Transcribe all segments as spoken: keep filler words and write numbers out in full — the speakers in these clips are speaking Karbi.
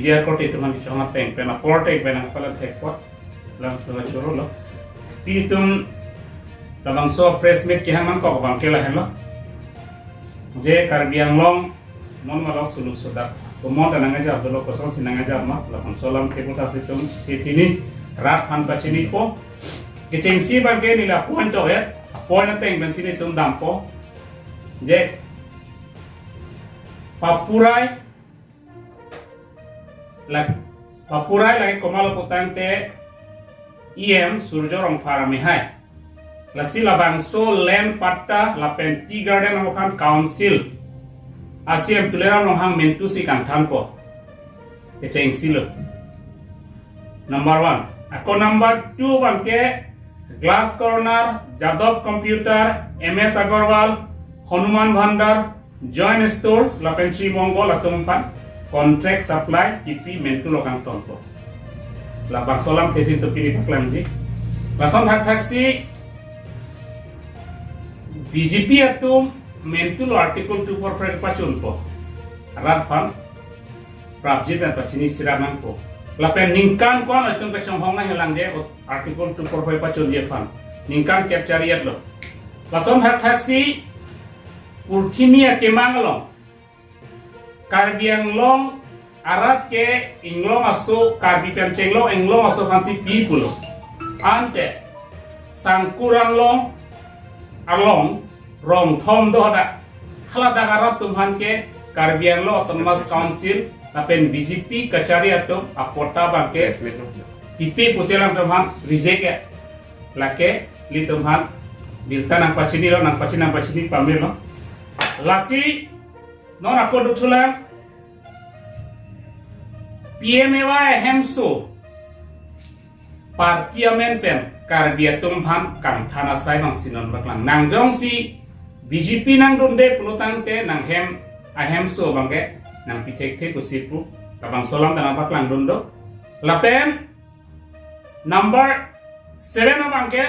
Biar korte itum aphan kechong ateng pen apor ateng pen nangpala thek apot lam tu choro lo. Pi itum labangso press meet kehang nangkok abang ke lahenlo. Je Karbi Anglong non malok suluk sudak. Kumon ta nangajap dolo, kosonsi nangajap ma, labangso alam ke putar si itum titini rat aphan pachinipo. Kechengsi abang ke neli apon to ya, apon ateng pensi nelitum dampo. Je Papurai lak Papurai lake komatlo putangte E M Surjya Rongphar amehai. Lasi labangso land patta lapen tea garden aphan council a C E M Tuliram Ronghang mentu si kangthanpo. Kechengsi lo. Number one. Ako number two abang ke Glass Corner, Jadov Computer, M S Agarwal, Hanuman Bhandar, Joint Store lapen Sri Mongol atum aphan contract supply kipi mentu lo kangtonpo. Labangso alamthe si itum pini paklangji. Lason thakthaksi B J P atum mentu lo Article two four five pachunpo. Rat aphan prapjin pen pachini sirap nangpo. Lapen ningkan ko-an itum kachonghong nanglang je Article two four five pachunji aphan. Ningkan kep chari-et lo. Lason thakthaksi purthimi akemang along Karbi Anglong arat ke inglong aso, Karbi pen chenglok inglong aso aphansi pi pulo. Ante Sangkur Anglong along rong thom do hadak. Haladak arat atum aphan ke Karbi Anglong Autonomous Council lapen B J P kachari atum apatta abang ke pipe pusi alangtum aphan reject ya. Lake ilitum aphan birta nangpachini lo, nangpachini, nangpachini pame lo. Lasi non ako dothulang P M A Y ahemso party amen pen Karbi atum aphan kangthan asai abangsi non paklang. Nang jongsi B J P nangdunde pulotangte nanghem ahemso abang ke nangpi thekthe pusi pu, labangso alam ta nangpaklangdun do. Lapen number seven abang ke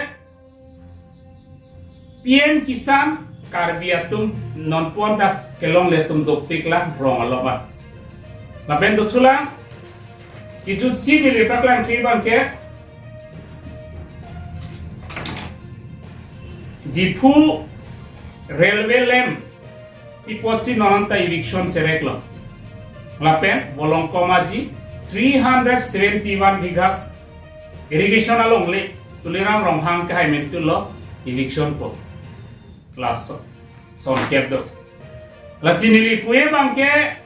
P M Kisan Karbi atum nonpon dak kelongle atum dopik lang rong alobat. Lapen dothulang kejutsi neli paklangji abang ke Diphu railway line pi apotsi non anta eviction serek lo. Lapen Bolongkom Aji three hundred seventy-one bighas irrigation alongle Tuliram Ronghang kehai mentu lo eviction po. Laso son kep do. Lasi neli pu-e abang ke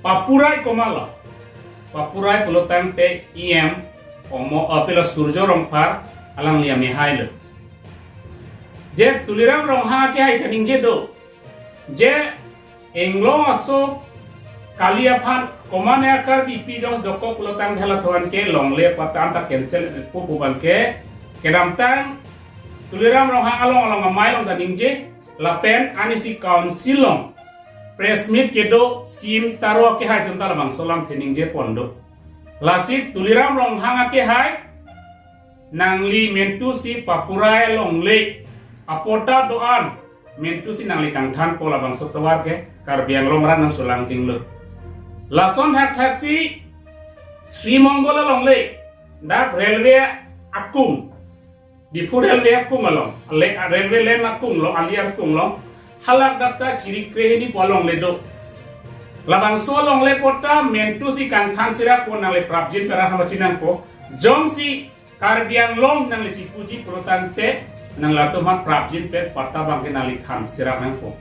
Papurai komatlo. Papurai pulotangte E M Omo, eh, pilo Surjya Rongphar alangli amehai lo. Je Tuliram Ronghang akehai kaningje do. Je inglong aso kali aphan komatne a-Karbi pi jong dokok pulotangte halatum aphan ke longle patta ta cancel pupu abang ke kedamtang Tuliram Ronghang along along amei along ta ningje lapen anisi council along press meet kedo C E M Taro akehai atum ta labangso alamthe ningje pon do. Lasi Tuliram Ronghang akehai nangli mentu si Papurai alongle apatta do-an mentu si nangli kangthanpo, labangso tovar ke Karbi Anglong arat nangcholangding lo. Lason thakthaksi Sri Mongol alongle dak railway akung, Diphu railway akung along, le-, railway line akung along, ali akung along, halak dak ta chiri krehini pu alongle do. Labangso alongle patta mentu si kangthan sirap po, nangli prapjin pen rat aphan pachini nangpo. Jongsi Karbi Anglong nangli chipuji pulotangte nangli latum aphan prapjin pen patta abang ke nangli than sirap nangpo.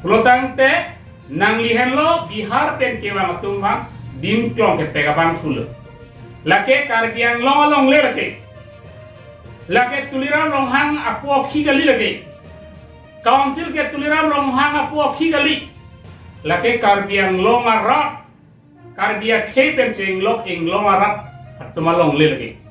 Pulotangte nangli henlo Bihar pen kevang atum aphan dim klong kepek abang pulo. Lake Karbi Anglong alongle lake. Lake Tuliram Ronghang apo akhi kali lake. Council ke Tuliram Ronghang apo akhi kali. Lake Karbi Anglong arat, Karbi akhei pen chenglok inglong arat atum alongle lake.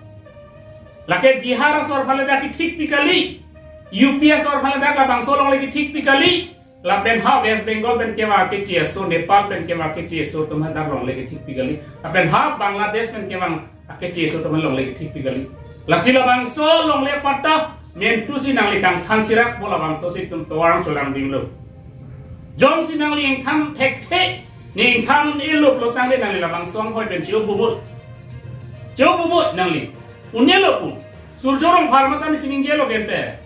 Lake Bihar asor aphan le dak kethikpi kali. U P asor aphan le dak labangso alongle kethikpi kali. Lapen ha West Bengal pen kevang akeche aso, Nepal pen kevang akeche aso atum aphan dak longle kethikpi kali. Lapen ha Bangladesh pen kevang akeche aso atum aphan longle kethikpi kali. Lasi labangso longle patta mentu si nangli kangthan sirap po, labangso si itum tovar nangcholangding lo. Jongsi nangli ingthan thekthe Ningthan un-elo pulotangte nangli labangso anghoi pen che-o bumut. Che-o bumut nangli. Un-elo pu. Surjya Rongphar mate nesi ningjelo kente.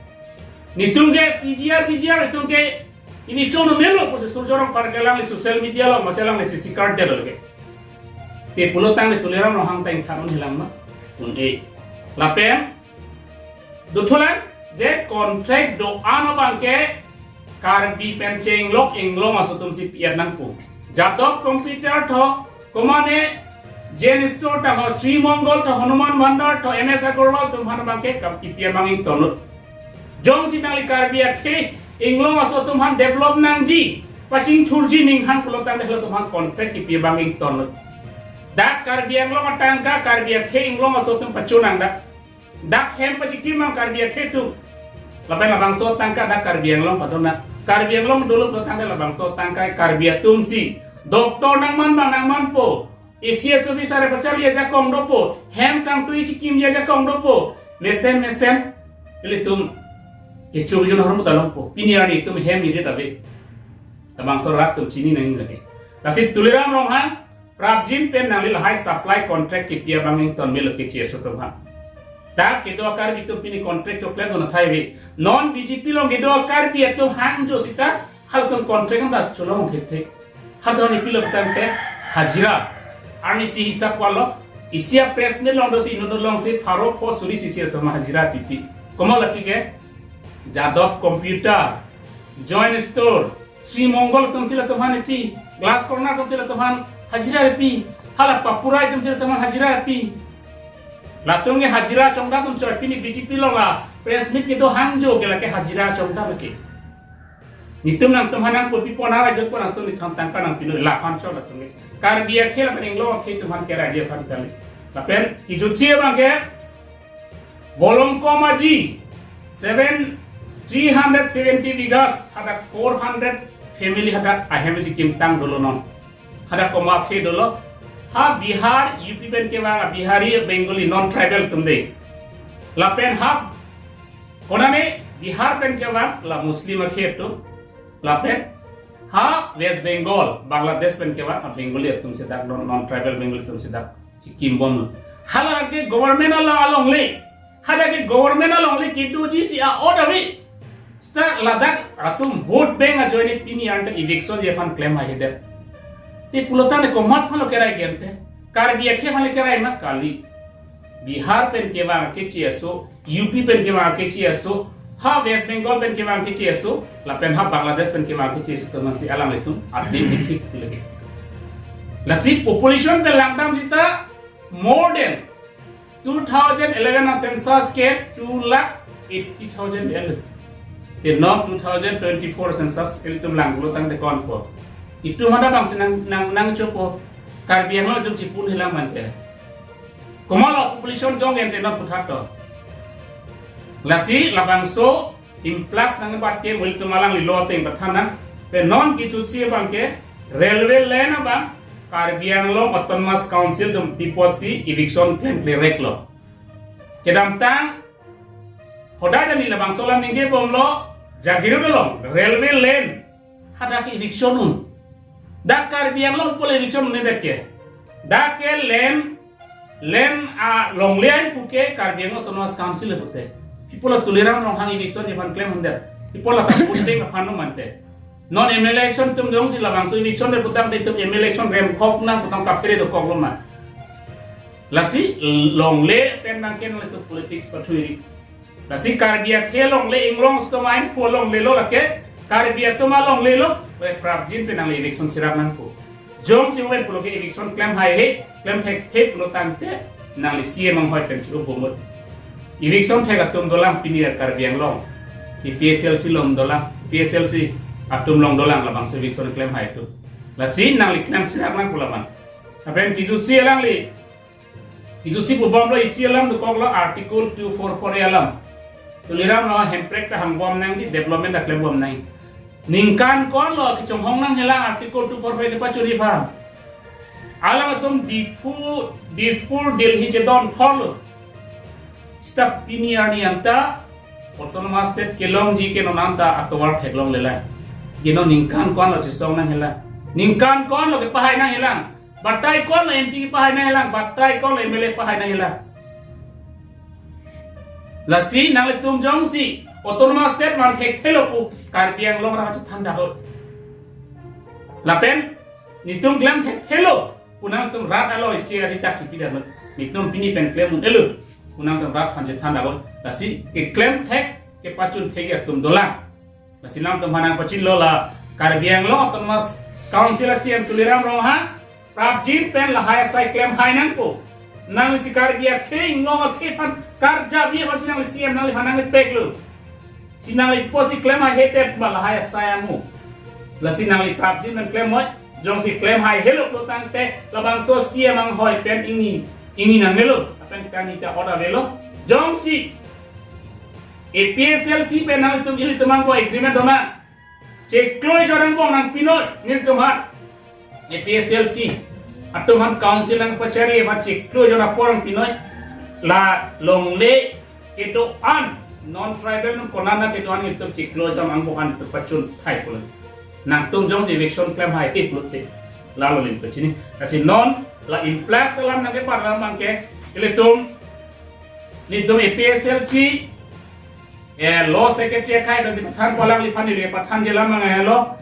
Netum ke P G R, P G R netum ke pini chon un-elo pusi Surjya Rongphar ke alangli social media along masi alangli isi kardelo ke. Te pulotangte Tuliram Ronghang ta ingthan un-elang ma. Un-e. Lapen dothulang je contract do-an abang ke Karbi pen chenglok inglong aso atum si pi-et nangpo. Jadov Computer tho, komane Jain Store ta ho, Sri Mangal tho, Hanuman Bandar tho, M S Agarwal atum aphan abang ke kam kipi abang ingtonnon. Jongsi nangli Karbi akhei inglong aso atum aphan develop nangji, pachingthurji ning aphan pulotangte halatum aphan contract kipi abang ingtonnon. Dak Karbi Anglong atangka Karbi akhei inglong aso atum pachonang dak. Dak hem pachikim abang Karbi akhei atum. Lapen labangso atangka dak Karbi Anglong padonang. Karbi Anglong dolo pulotangte labangso atangka Karbi atum si. Doctor nangman abang nangmanpo. A C S officer pacharli ajakong dopo. Hem kangtui chikimji ajakong dopo. Mesen mesen. Ilitum kechurjun ahormu ta longpo. Pini arni itum hem irit ave. Labangso rat atum chini nangji lake. Lasi Tuliram Ronghang, prapjin pen nangli lahai supply contract kipi abang ington melo ke C S O atum aphan. Dak kedo a-Karbi atum pini contract choklem dun athai ave. Non B J P along kedo a-Karbi atum hangjo seta halatum contract anta cholong thekthe. Halatum ni pilo tangte hajira. Arnisi hisap walo. Isi a-press meet along dosi inut alongsi pharo pho suri isi atum hajira pipi. Komat lapu ke Jadov Computer, Jain Store, Sri Mangal atum si latum aphan epi, Glass Corner atum si latum aphan hajira epi, hala Papura atum si latum aphan hajira epi. Latum ke hajira chongdam atum choi pini B J P along la press meet kedo hangjo ke lake hajira chongdam ke. Netum nangtum aphan nangpurpi pon arai jotpo nangtum nitham tangka nangpilo laphan chot latum ke. Karbi akhei lapen inglong akhei atum aphan kerai ji aphan kali. Lapen kejutsi abang ke Volongkom Aji, seven, three hundred seventy bighas, hadak four hundred family hadak ahem si kimtang dolo non. Hadak komat akhei dolo. Ha Bihar, U P pen kevang, Bihari, Bengali, non-tribal atum dei. Lapen ha, konane Bihar pen kevang, la Muslim akhei atum. Lapen ha West Bengal, Bangladesh pen kevang, a Bengali atum si dak, non, non-tribal Bengali atum si dak chikim bomlo. Hala ke government along, alongle. Hala ke government alongle kedoji si a-order ave. Seta ladak atum vote bank ajoine pini anta eviction ji aphan klem haihedet. Te pulotangte komat aphanlo kerai gente. Karbi akhei aphanle kerai ma kali. Bihar pen kevang ke C S O, U P pen kevang ke C S O, ha West Bengal pen kevang ke C S O, lapen ha Bangladesh pen kevang ke C S O atum si alanglitum adin dikit lagi. Lasi population pen langdam seta more than two thousand eleven a-census ke two lakh eighty thousand el. Te non two thousand twenty-four census ilitum lang pulotangte konpo. Itum ada bangsi nang, nang, nangchopo. Karbi Anglong itum chipun hilang mante. Komatlo population jong ente non puthot to. Lasi labangso influx nangbat ke ilitum alangli lo ateng pathan nang. Pen non kejutsi abang ke railway line abang Karbi Anglong Autonomous Council atum pi apotsi eviction klemklereklo. Kedamtang hodai dani labangso alam ningje bomlo, Jagiroad along railway line hadak eviction un. Dak Karbi Anglong pule eviction un dak ke. Dak ke line, line alongle an puke Karbi Anglong Autonomous Council pute. Pi apotlo Tuliram Ronghang eviction ji aphan klem hundet. Pi apotlo ta vote bank aphan no mante. Non M L A election atum jongsi labangso eviction de putang de itum M L A election rem khok nang putang kaphere dokoklo ma. Lasi longle pen nang ken letu politics pathuiri. Lasi Karbi akhei longle inglong stom ain phu longlelo lake Karbi atum alonglelo, we prapjin pen nangli election sirap nangpo. Jongsi wen pulo ke eviction klem haihe, klem thekthe pulotangte nangli C E M anghoi pen si ubomot. Eviction thek atum dolang pini Karbi Anglong. Di P S L C along dolang, P S L C atum along dolang labangso eviction klem hai atum. Lasi nangli klem sirap nangpo laman. Lapen kejutsi alangli, kejutsi pu bomlo isi alam dokoklo Article two four four A alam. Tuliram Ronghang hemprek ta hangbom nangji, development ta klembom nang. Ningkan ko-anlo kechonghong nanghelang Article two four four A pachuri aphan. Alangtum Diphu, Dispur, Delhi chedon thorlo. Seta pini arni anta Autonomous State kelongji ke non anta atovar theklongle la. Ke non ningkan ko-anlo chesong nanghelang. Ningkan konlo kepahai nangjilang. Batai konlo M P kepahai nangjilang. Batai konlo M L A pahai nangjilang. Lasi nanglitum jongsi autonomous state van thekthelo pu Karbi Anglong arat chethan daklo. Lapen netum klem thekthelo pu nangtum rat along isi ari dak chipi damlo. Netum pini pen klem un-elo pu nangtum rat aphan chethan daklo. Lasi keklem thek kepachun thek atum dolang. Lasi nangtum aphan nangpachinlo la Karbi Anglong Autonomous Council a C E M Tuliram Ronghang prapjin pen lahai asai klemhai nangpo. Nangli si Karbi akhei inglong akhei aphan karjabi aphansi nangli C E M nangliphan nangpeklo. Si nangli pusi klemhai hedet ma lahai asai amu. Lasi nangli prapjin pen klem moi. Jongsi klemhai helo pulo tangte labangso C E M anghoi pen ingni ingni nangnelo. Lapen kangni ta order avelo. Jongsi A P H L C pen nangtum ilitum angko agreement dona. Chiklo jon angbong nangpi noi netum aphan. A P H L C atum aphan council nangpachari aphan chiklo jon apor nangpi noi. La longle kedo-an non tribal non konana kedo-an netum chiklo jon angbong an pachun thai pulo. Nangtum jongsi eviction klemhai ip lote. Lalo lim pachini. Lasi non la influx alam nangkeparlam abangke ilitum netum A P H L C eh, law secretary akhai dosi pathan kolang liphan ili pathan jelam mangai lo.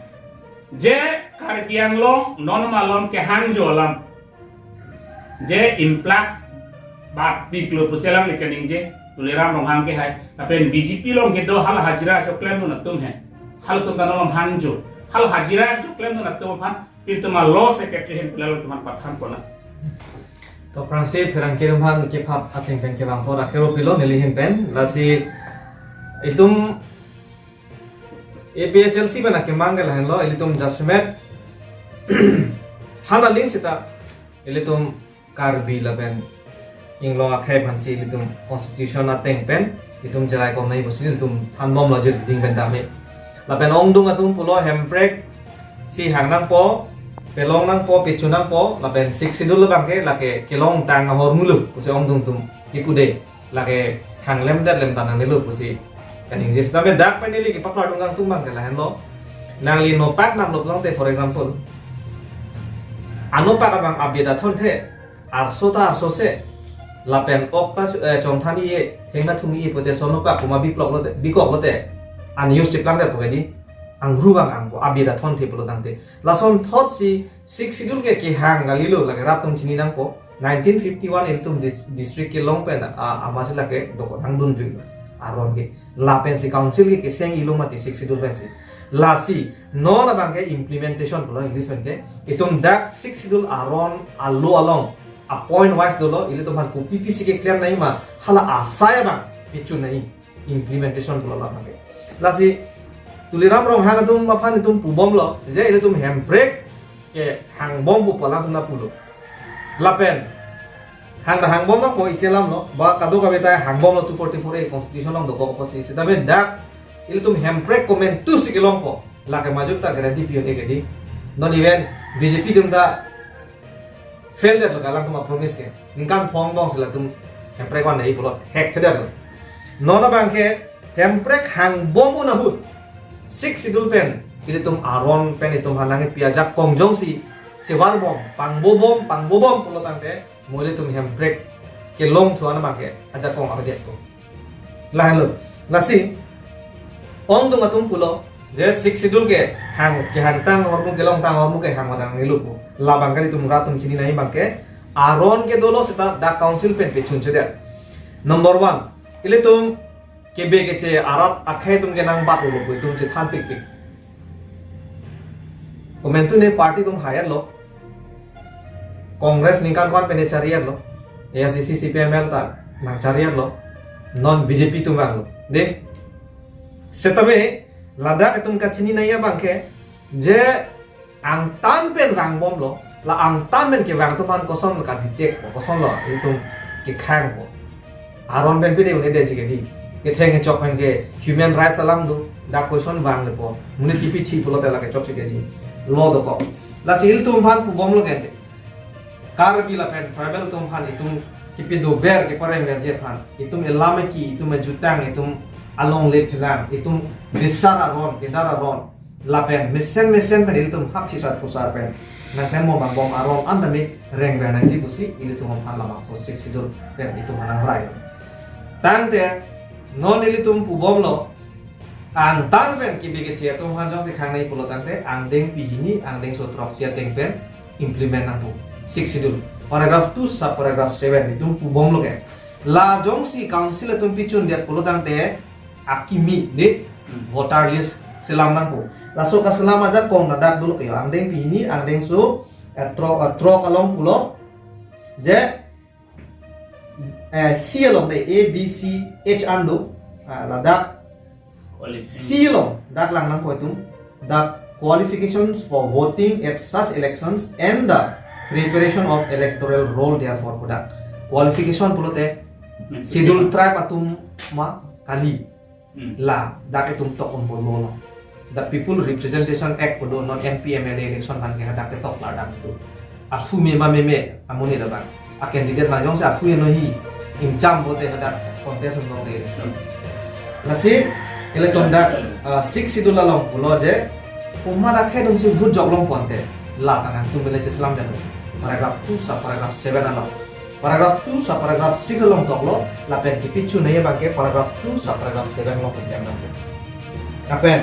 Je Karbi Anglong non malom kehangjo alam. Je influx bat biklo pusi alangli kaningje. Tuliram Ronghang kehai. Lapen B J P along kedo hala hajira choklemdun atum he. Halatum ta non hangjo. Hala hajira choklemdun atum aphan. Ilitum a law secretary ahin pulalo atum aphan pathan kona. To aphrangsi pherangke atum aphan kepap ateng pen kevang apor akhero pilo neli ahin pen. Lasi ilitum A P H L C pen akemang ke lahenlo, ilitum jasemet than aling seta ilitum Karbi lapen inglong akhei aphansi ilitum constitution ateng pen ilitum jerai komnai pusi ilitum thanbomlo, jir ding pen dame. Lapen ongdung atum pulo hemprek si hang nangpo, pelong nangpo, pechun nangpo, lapen Sixth Schedule abangke lake kelongtang ahormulo pusi ongdung atum ipude. Lake hang lemdet lemtang nangnelo pusi kaningje. Sitame dak pen neli kepaklardun kangtung abangke lahenlo. Nangli nopak namlo pulote, for example, anopak abang abia ta thonthe, arso ta arso se, lapen ok ta su-, eh, chongthan-i-e, heng ta thung-i-e pute sonopak komat bikloklote, bikoklote, an use cheplangdet pu kedi, angru vang angpo, abia ta thonthe pulo tangte. Lason thotsi Sixth Schedule ke kehang kalilo, lake rat atum chini nangpo. Nineteen fifty-one ilitum dis-, district kelong pen, a, amatsi lake dokok nangdunjui aron ke. Lapensi council ke keseng-ilo mati Sixth Schedule pensi. Lasi non abangke implementation pulo English pen ke. Itum dak Sixth Schedule aron alo along a point wise dolo, ilitum aphan kopi pisi keklem nangji ma, hala asai abang pechun nangji. Implementation pulo labang ke. Lasi Tuliram Ronghang atum aphan itum pubomlo, je ilitum hemprek kehangbom pu alam atum ta pulo. Lapen hang ta hangbom nangpo isi alamlo, ba kadokave ta hangbomlo two forty-four A constitution along dokok apotsi. Sitame dak ilitum hemprek komantusi kelongpo, lake majok ta guarantee pi un-e kedi. Non even B J P atum ta fail detlo, alangtum apromise ke. Ningkan phongo angbong si latum hemprek van-i pulo hekthedetlo. Non abangke hemprek hangbom un ahut Sixth Schedule pen ilitum aron pen itum aphan nangkepi ajakong jongsi chevarbom, pangbobom, pangbobom pulo tangte mo ilitum hemprek kelongthu an abangke ajakong avedetpo. Lahenlo. Lasi ongdung atum pulo, je Sixth Schedule ke hang, kehangtang ahormu, kelongtang ahormu ke hang madan nanglo pu. Labang kali itum rat atum chini nangji abangke, aron ke dolo seta dak council pen pechunchedet. Number one, ilitum kebe keche arat akhei atum ke nangbatlo pu itum chethan pikpik. Komantu ne party atum hai-etlo. Congress ningkan ko-an pen ne chari-etlo. A I C C, C P I M L ta nangchari-etlo. Non B J P atum vanglo. Dei. Setame ladak itum kachini nangji abangke, je angtan pen vangbomlo, la angtan pen kevang atum aphan koson ka detect po, kosonlo itum kekhangpo. Aron pen pide un-edetji kedi. Ketheng kechok pen ke human rights alam do, dak koson vanglepo. Monit kipi thi pulote lake chokche kedi. Law dokok. Lasi ilitum aphan pubomlo kente. Karbi lapen tribal atum aphan itum kipi dover kipareng verji aphan. Itum elam eki, itum ejutang, itum alongle phelang, itum besar aron, kedar aron. Lapen mesen mesen pen ilitum hap hisar phusar pen nangklemmo abang bom aron an tame rengver nangji pusi ilitum aphan labangso Sixth Schedule pen itum aphan nangrai. Tangte non ilitum pubomlo, angtan pen kibi keche atum aphan jongsi khangnei pulo tangte angdengpi hini angdengso throksi ateng pen implement nangpo Sixth Schedule, paragraph two, sub paragraph seven, itum pubomlo ke. La jongsi council atum pichun det pulo tangte akimi de Hmm. voter list selam nangpo. Laso kaselam ajakong ladak dolo ke, angdengpi hini angdengso, eh, throk, eh, throk along pulo je, eh, C along de, A, B, C, H an do, ah, ladak Quality. C along dak lang nangpo itum, the qualifications for voting at such elections and the preparation of electoral roll therefore, pu dak. Qualification pulote Main schedule pusi tribe atum ma kali. Hmm. La dak itum tok unpo lo. The People Representation Act pu do, non M P M L A election aphan ke hadak ketok ladak itum. Aphu me ma meme amonit abang. A candidate abang jongsi aphu heno hi, ingcham vote hadak contest unlo de. Hmm. Lasi ilitum dak, ah, Sixth Schedule along pulo je, komat akhei atumsi vote jok longpo ante, la ta nangtum bele cheselam det. Paragraph two, sub paragraph seven along. Paragraph two, sub paragraph six along toklo, lapen kipi chunei abang ke paragraph two, sub paragraph seven along sekian nangtum. Lapen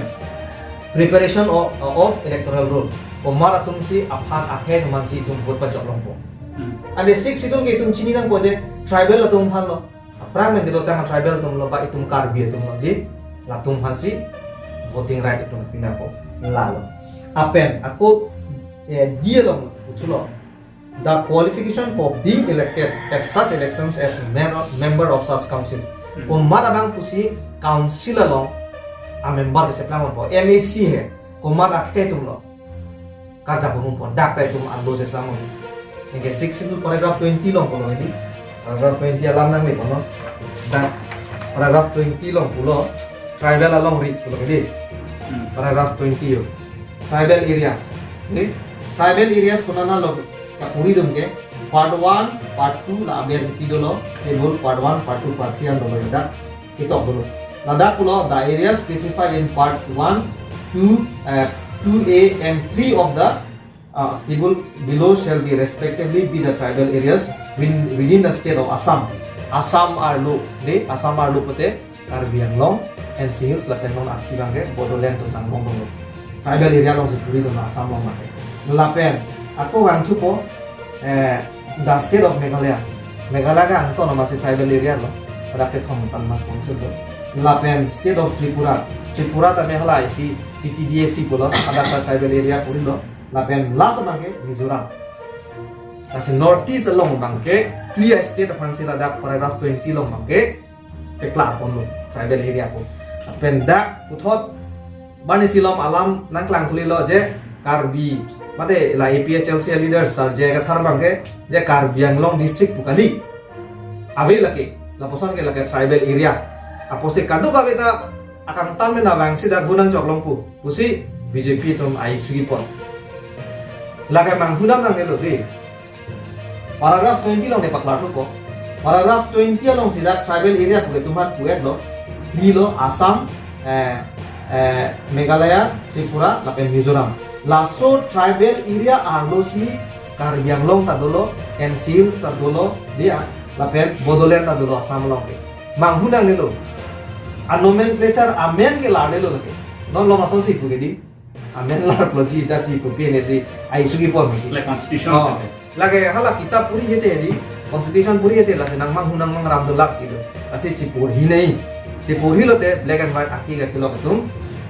preparation of, of electoral roll. Komat atumsi aphan akhei atum aphansi itum vote pajok longpo. Hmm. Ante Sixth Schedule ke itum chini nangpo je tribal atum aphan lo. Aphrang pen kedotang tribal atum lo, ba itum Karbi atum lo di, latum aphansi voting right itum pi nangpo, lalo. Lapen ako, eh, D along puthotlo. The qualification for being elected at such elections as mem-, member of such councils. Hmm. Komat abang pusi council along a member kecheplang unpo, M A C he, komat akhei atum lo. Karjap unpo, dak ta itum arlo cheselam un. Anke Sixth Schedule paragraph twenty along pulo di. Paragraph twenty alam nangle pulo. Dak paragraph twenty along pulo. Tribal alongri pulo di. Hmm. Paragraph twenty yo. Tribal areas. Di? Tribal areas konat lo kapuri dum ke. Part one, part two la aber kipi dolo. Table part one, part two, part three an dolo dak. Ketok dolo. Ladak pulo, the area specified in parts one, two, uh, two A and three of the, uh, table below shall be respectively be the tribal areas within, within the state of Assam. Assam arlo, de, Assam arlo pute, Karbi Anglong, N C Hills, lapen non akhei abang ke, Bodoland atum tang bong bong lo. Tribal area alongsi puri dolo Assam along abang ke. Lapen, ako vangthupo, eh, the state of Meghalaya. Meghalaya ke angton amatsi tribal area lo. Pada kethom pan mas council lo. Lapen state of Tripura. Tripura tame hala isi T T D A C pulo. Pada sa tribal area puri lo. Lapen last abang ke Mizoram. Lasi North East along abang ke, clear state aphansi ladak paragraph twenty along abang ke, peklar ponlo, tribal area pu. Lapen dak puthot, bani silom alam nangklang thulilo je, Karbi, mate la A P H L C leaders, Sir J I Kathar abang ke, je Karbi Anglong district pu kali. Ave lake, lapuson ke lake tribal area. Apotsi kadokave ta akangtan mena vangsi dak vote nangjok longpo pusi B J P atum ai sugi pon. Lake manghudam nangnelo de. Paragraph twenty along ne paklar thupo. Paragraph twenty alongsi dak tribal area pu ke itum aphan pu-etlo. Phli lo Assam, eh, eh, Meghalaya, Tripura, lapen Mizoram. Laso tribal area arlosi Karbi Anglong ta dolo, N C Hills ta dolo, dia, lapen Bodoland ta dolo Assam along ke. Manghudam nangnelo. A nomenclature amen ke larlelo lake. Non lo masonsi pu ke di. Amen larploji jaji pu pen isi ai sugi pon mati. Like constitution Oh. Kan. Lake hala kitab puri hete di, constitution puri hete lasi nangmanghudam nangmangramdun lak gitu. Lasi chepurhi nai. Chepurhi lote black and white akhei akhei along itum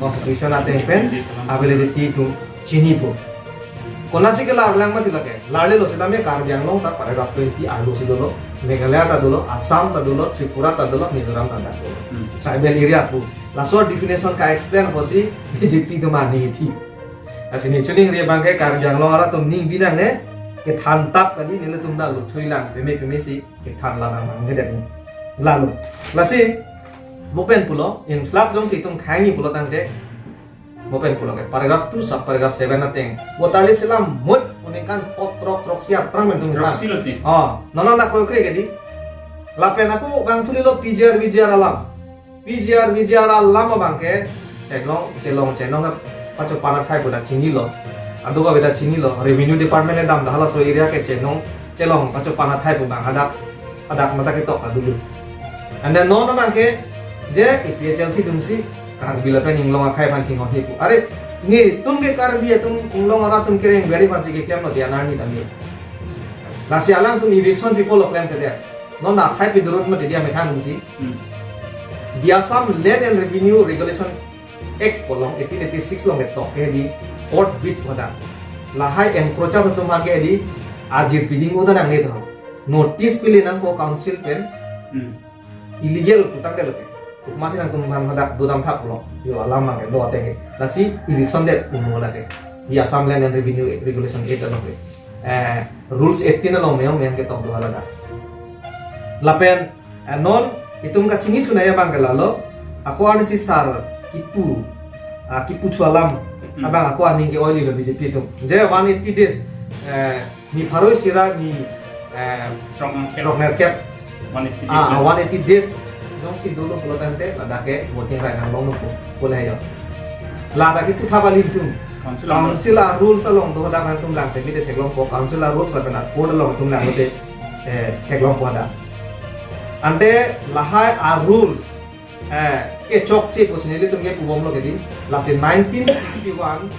constitution ateng pen a validity itum chinipo. Konatsi kelar lang mati lake. Larlelo setame Karbi Anglong ta paragraph twenty arlosi dolo. Meghalaya ta dolo, Assam ta dolo, Tripura ta dolo, Mizoram ta dolo. Hmm. Tribal area pu. Laso definition ka-explain apotsi B J P atum aning ithi. Lasi ne choningri abang ke Karbi Anglong arat atum ning binang ne, kethan tap kali, nelitum ta luthui lang, peme pemesi kethan lang nang nang kedet ne. Lalo. Lasi, mo pen pulo, influx jongsi itum khangji pulo tangte, mo pen pulo ke, paragraph two, sub paragraph seven ateng. Voter list selam mut, uningkan pot throk throksi aphrang pen itum Throksi lote. Oh, non non dak koi kre ke di. Lapen ako vangthulilo P G R, V G R alam. P G R, V G R alam abang ke, chelong, chelong, chelong, pachopan athai pu ta chinilo. Ado kave ta chinilo. Revenue department le dam ta halaso area ke chenong chelong pachopan athai pu bang hadak hadak mata ketok ta dulu. And then non abang ke je A P H L C atum si Karbi lapen inglong akhei aphan chinghon he pu. Are, netum ke Karbi atum inglong arat atum kereng beri aphan si keklemlo dia nani tami. Lasi alangtum eviction pi pulo klemkledet. Non akhei pidurut mati dia methang si. Hmm. The Assam Land and Revenue Regulation Act pu along eighteen eighty-six along ketok ke di fourth bit pada. Lahai encroacher atum aphan ke di ajir piding udah nangne tho. Notice pili nangpo council pen. Hmm. Illegal putangdet lo ke. Hukma si nangtum aphan hadak dodam thaplo. Yo alam abang ke do ate ke. Lasi eviction det pu mo lake. The Assam Land and Revenue Regulation Act along ke. Eh, rules eighteen along meyong meyang ketok do hala dak. Lapen, eh, non itum kachini chunai abang ke lalo. Ako arnisi sar kipu, ah, kipu thu alam. Hmm. Abang ako aning ke-oilo B J P atum. Je one eighty days, eh, ni pharo isi ra ni, eh, Throk nerkep. Throk nerkep. One eighty days Ah, na. One eighty days. Jongsi dolo pulo tangte, ladak ke voting right nanglong nangpo, pule yo. Ladak ke putha bali atum. Council along. Council a-rules along do dak nangtum lang te mite theklongpo, council a-rules lapen a-code along atum lang te, eh, theklongpo dak. Ante lahai a-rules, eh, kechokche pusi nelitum ke pubomlo ke di. Lasi nineteen sixty-one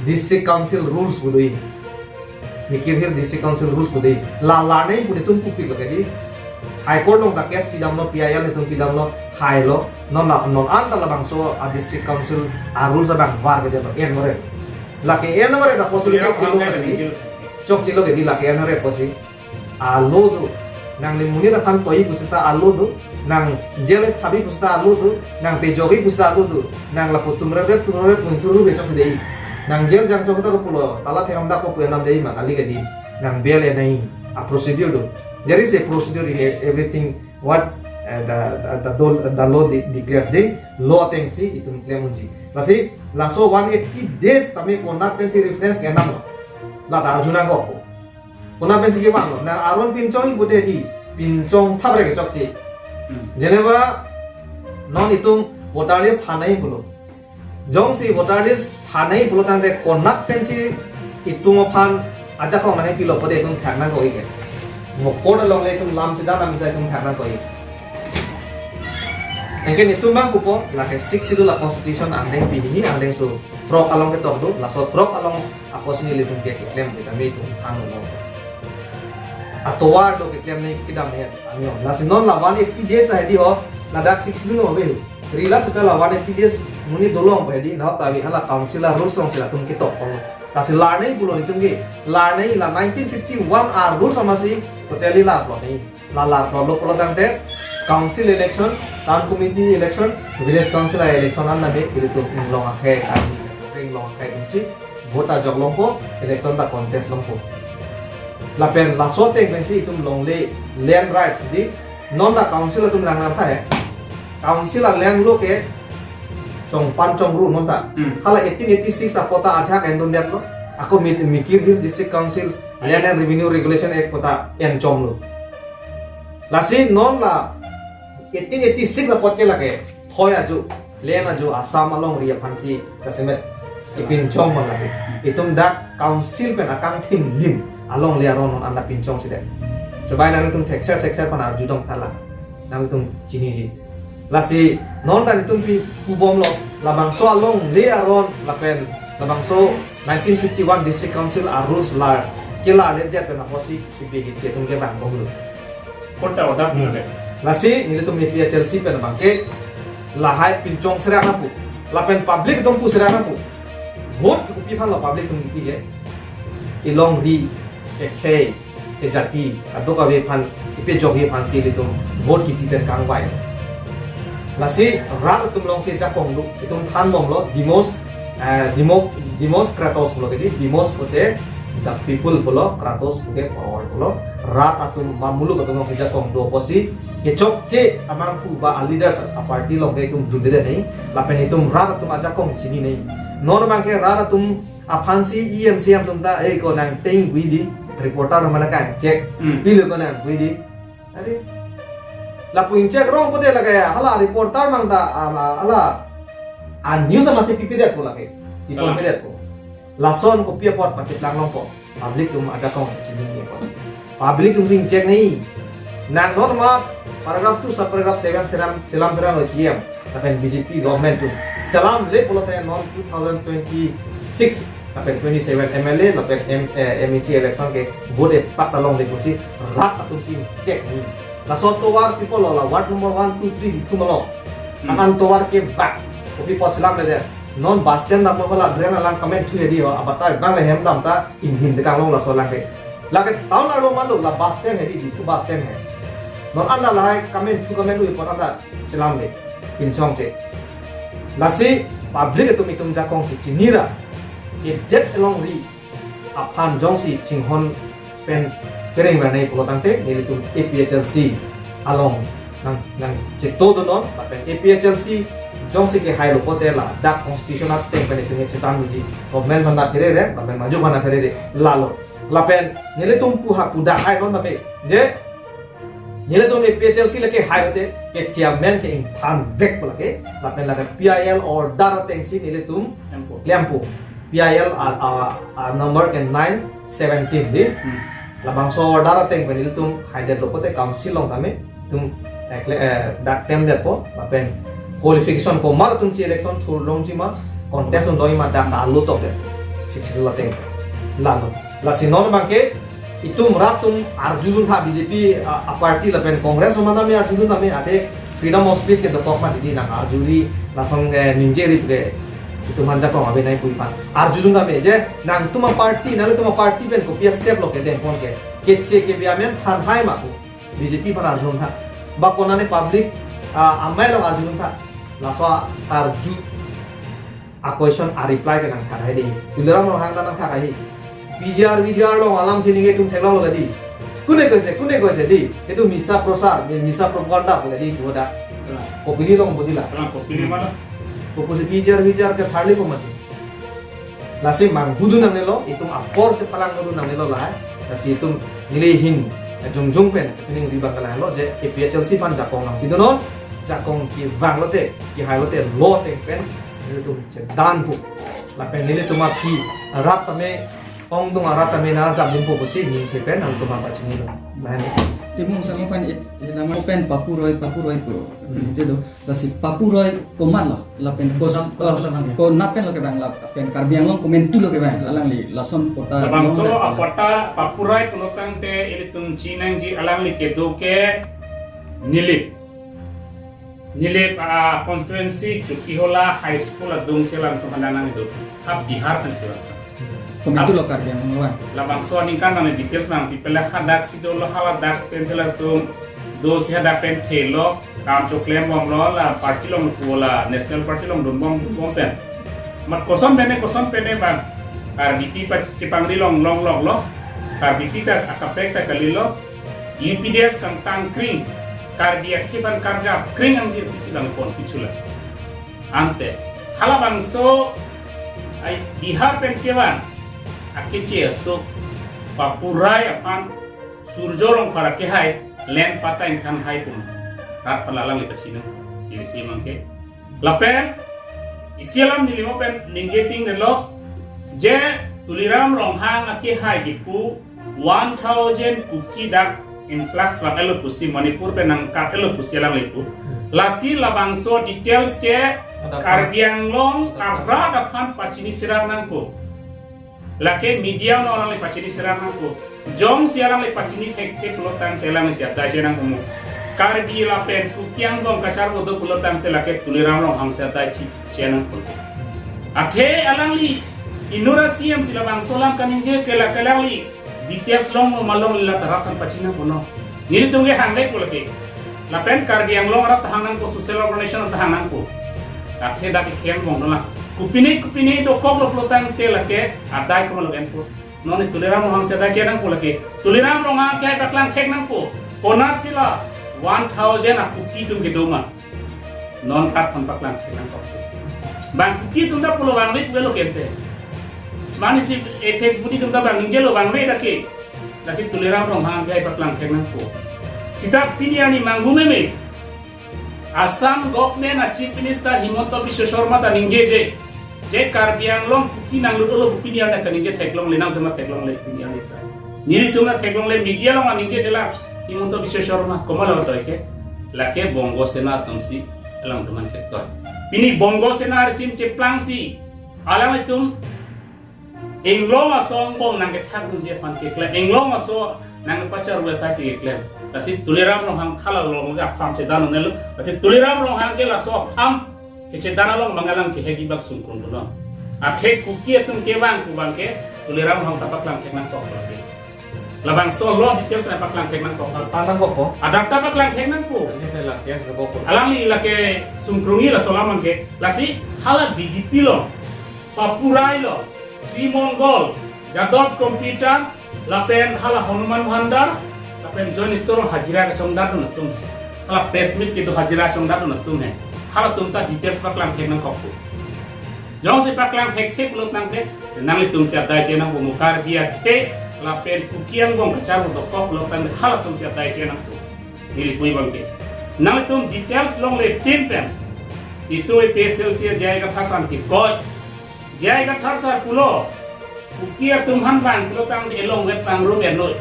District Council rules pu do. Mikir Hills District Council rules pu do. La larnei pu netum pupiklo ke di. High Court along ta case pidamlo, P I L netum pidamlo, hailo. Non la, non anta labangso a-District Council a-rules abang var ke jalo, en ore. Lake en ore ta possible Iya, chokchelo orang ke di. Kan Chokchelo ke di lake en ore pusi. Alo do. Nangli monit aphan toi pusita alo do. Nang jail thabi pusita alo do. Nang pejok-i pusita alo do. Nang lapu tum rep rep tum rep tum churu bechok dei. Nang jail jangchok ta pulo. Tala thengam dak ko puyanam dei ma kali ke di. Nang bail enai. A-procedure do. There is a procedure in e- everything what, uh, the, the, the, do- the law de- declares the law ateng si itum klem unji. Lasi, laso one eighty days tame konat pensi reference kenam lo. La ta arjuna ko. Konat pensi kevanglo. Na aron pinchong-i pute di. Pinchong thap re kechokche. Hmm. Jeneba non itum voter list thanai pulo. Jongsi voter list thanai pulo tangte konat pensi itum aphan ajakong mane pilo pute itum thang nangkok-i ke. Mo court along le itum lam chedam lam chedam itum thang nangkok-i. Anke netum abang pupo, lake Sixth Schedule a-constitution angdeng pini, angdengso throk along ketok do, laso throk along apotsi nelitum ke keklem tame itum thang lo. Atovar do keklem nangji kedam ne amyo. Lasi non la one eighty days ahedi ho, ladak Sixth Schedule lo ave. Rila seta la one eighty days monit dolong ahedi, nahok ta ave hala council a-rules along si latum ketok lo. Lasi larnei pulo netum ke, larnei la nineteen fifty-one a-rules amatsi totally larplot nai. La larplotlo pulo tangte council election, town committee election, village council a-election an name ilitum inglong akhei, inglong akhei atumsi vote ajok longpo, election ta contest longpo. Lapen laso ateng pensi itum longle land rights di, non ta council atum lang nangtha he. Council a-land lo ke chongpan chongru non ta. Hmm. Hala eighteen eighty-six apot ta ajak endondetlo. Ako Mi- Mikir Hills District Council Land and Revenue Regulation Act apot ta enchomlo. Lasi non la eighteen eighty-six apot ke lake thoi ajo, land ajo Assam alongri aphansi jasemet ipinchong abang lake. Itum dak council pen akangthim lim alongle aron non anta pinchongsi det. Chobai nangtum thekser thekser aphan arjudam thala. Nangtum chiniji. Lasi non ta netum pi pubomlo, labangso alongle aron lapen labangso nineteen fifty-one District Council a-rules lar kelarledet pen apotsi ipi hichi atum kevangbomlo. Court ta order Hmm. pilo de. Lasi nelitum A P H L C pen abang ke lahai pinchong serak nangpo. Lapen public atum pu serak nangpo. Vote ke kopi aphanlo public atum kipi ke? Ilongri, ekhei, ejati, kadokave aphan kepejokji aphansi ilitum vote kipi pen kangvai. Lasi rat atum alongsi ajakong do, itum thanbomlo, demos, eh, demo, demos kratos pulo ke di, demos pute the people pulo, kratos puke power pulo, rat atum ba muluk atum alongsi ajakong do apotsi, kechokche amanghu ba a-leaders a-party along ke itum dunde nai, lapen itum rat atum ajakong chini nai. Non abang ke rat atum aphansi E M C M atum ta, eh, ko nangteng gui di, reporter mana kan check, Hmm. pilo ko nang gui di. Are, lapu incheck rong pute lake, hala reporter mang ta, ah, hala A news amatsi pipedet po lake. Piponpedet po. Lason kopi apot pachiplang longpo. Public atum ajakong chechinine po. Public atum si ingchek nangji. Nang non ma paragraph two subparagraph seven selam selam selam lo C M. Lapen B J P government atum selamle pulote non two thousand twenty-six lapen twenty-seven M L A lapen M, eh, M A C election ke vote epak ta longle pusi rat atum si ingchek nangji. Laso tovar people lo la ward number one, two, three di thum along. Hmm. Akan tovar kevang. Kopi apot selamle je. Non bus stand dam ko la drain alang kamenthu hedi ho. Abatai bang le hem dam ta inghin de kanglong laso lang ke. Lake town arlo malo la bus stand hedi di thu bus stand he. Non anda lahai kamenthu kamenthu ipon anda selamle. Pinsong che. Lasi public atum itum jakong chechinira. Edet along ri aphan jongsi chinghon pen kereng ranai pulo tangte nelitum A P H L C along nang nang chito donon lapen A P H L C jongsi kehai lo pote ladak constitution ateng pen itum chetan ji government aphan pherere government maju aphan pherere lalo lapen nelitum pu ha pu dak hai non tame je nelitum A P H L C lake hai te ke chairman ke ingthan vek lake lapen lake P I L order ateng si nelitum Lempo. Lempo. P I L a, a, a number ke nine seventeen di. Hmm. Labangso order ateng pen ilitum haidet lo pote council along tame itum ekle, eh, dak tem det po lapen qualification komat atum si election thur longji ma contest un doi ma dak alo tok det. Sixty-two ateng. Lalo. Lasi non abang ke itum rat atum arjudun tha B J P a, a party lapen Congress atum tame arjudun tame ade freedom of speech ke dokok ma didi nang arjuri lason, eh, ningje ri ke itum aphan jakong abe nai pui pan arjudun tame je nangtum a party nanglitum a party pen kopi a step lo kedeng pon ke keche kebe amen than hai ma pu B J P aphan arjudun tha ba konane public, ah, amei lo arjudun tha laso arju a question a reply ke nangthak hai di. Tuliram Ronghang ta nangthak hai. P G R, V G R along alam sini ke itum theklong lo di. Kune koise, kune koise di. Itu misa prosar, mi-, misa propaganda pule di itu ada. Kopili long bodi la. Kopili mana? Kopusi P G R, V G R ke tharli ko mati. Lasi manghudun nangnelo, itum apor chepalangdun nangnelo lahai. Lasi itum neli ahin jongjong pen, chuning ribang kalang lo, je A P H L C aphan jakong nangpidunon, jakong kevang lote, kehai lote, lo ateng pen, nelitum chedan pu. Lapen nelitum aphi rat tame ongdung arat tame nang jam limpo pusi ningke pen nangtum aphan pachinilo. Lahen. Timung sama pan it, it nama pen Papu Roy, Papu Roy pu. Hmm. Itu do. Lasi Papu Roy komat lo. Lapen ko, Komat, ko, komat lo, ya. Konat pen lo kevang lapen Karbi Anglong komantu lo kevang alangli lason kota. Labangso Anglong, apot ta Papu Roy pulo tangte ilitum chiningje alangli kedo ke Nilip. Nilip, ah, constituency Chokihola High School adung si alangtum nangdo. Ha Bihar pen si alangtum. Komantu lo Karbi Anglong lo. Labangso aningkan nang details nangpi pele hadak si dolo haladak pen si alangtum do si hadak pen thelo kam choklem bomlo la party along pu la national party along dun bom dun bom pen. Mat koson pene koson pene bang. Karbipi pa chipangri long long long lo. Karbipi ta akaprek ta kalilo. U P D S kangtang kring, Karbi akhei aphan karjap kring angdir pisi bang pon pichula. Ante halabangso ai Bihar pen kevang akeche asok Papu Roy aphan Surjo Rongphar akehai len patang than hai pun. Rat pala alangli pachino. Ili pimang ke. Lapen isi alam neli mo pen ningje ting delo je Tuliram Ronghang akehai kipu one thousand Kuki dak influx vang-etlo pusi Manipur pen nangkat-etlo pusi alangli pu. Lasi labangso details ke ada Karbi Anglong arat aphan pachini serang nangpo. Lake media along alangli pachini serang nangpo. Jongsi alangli pachini thekthe pulo tangte alangli si adai chenangpo mo. Karbi lapen Kuki angbong kacharbo do pulo tangte lake Tuliram Ronghang si adai chi chenangpo. Athe alangli inut a-C M si labangso alam kaningje ke lake alangli details longlo ma longle la ta rat aphan pachinang punon. Nelitum ke hangvek pulo ke. Lapen Karbi Anglong arat ta hang nangpo, social organization ta hang nangpo. Athe dak ke kheng bong dolang. Kopine kopine dokok lo pulo tangte lake adai komat lo enpo. Non Tuliram Ronghang si adai chenangpo lake. Tuliram Ronghang akehai paklang thek nangpo. Konat si la one thousand a-Kuki atum kedo ma. Non rat aphan paklang thek nangkok. Bang Kuki atum ta pulo bang rit velo kente. Mane si apex body atum ta bang ningjelo bang rit ake. Lasi Tuliram Ronghang akehai paklang thek nangpo. Sita pini arni manghu meme. Assam government a Chief Minister Himanta Biswa Sarma ta ningjeje, je Karbi Anglong Kuki nanglut-olo pu pini arni kaningje theklongle, nangtum ta theklongle pini arni ta. Nelitum ta theklongle, media along ningjeje lang Himanta Biswa Sarma, komat lo toi ke? Lake Bongo Sena atumsi alangtum aphan thektoi. Pini Bongo Sena risim cheplangsi alanglitum inglong aso angbong nangkethak dunji aphan keklem, inglong aso nangkepachar wesai si keklem. Lasi Tuliram Ronghang hala along akham chedan un-elo. Lasi Tuliram Ronghang ke laso akham kechedan along mangalang chehek ibak sungkrung punon. Athe Kuki atum kevang pu abang ke Tuliram Ronghang ta paklang thek nangkok lake. Labangso lo details nangpaklang thek nangkok. Pang nangkokpo. Adap ta paklang thek nangpo. Ini pe la case kok. Alangli lake sungkrungji laso alam abang ke. Lasi hala B J P along Papurai lo, Sri Mongol, Jadov Computer, lapen hala Hanuman Bhandar, lapen John Store hajira kachongdat dun atum. Hala press meet kedo hajira chongdat dun atum he. Halatum ta details paklang thek nangkokpo. Jongsi paklang thekthe pulo tangte, nanglitumsi adai che nangpo, mo Karbi athe, lapen Kuki angbong kacharli dokok pulo tangte, halatumsi adai che nangpo. Neli pu abang ke. Nanglitum details longle pin pen. Itum A P H L C J I Kathar san kekoi. J I Kathar sar pulo, Kuki atum aphan vang pulo tangte elong vet pangrum ennoi.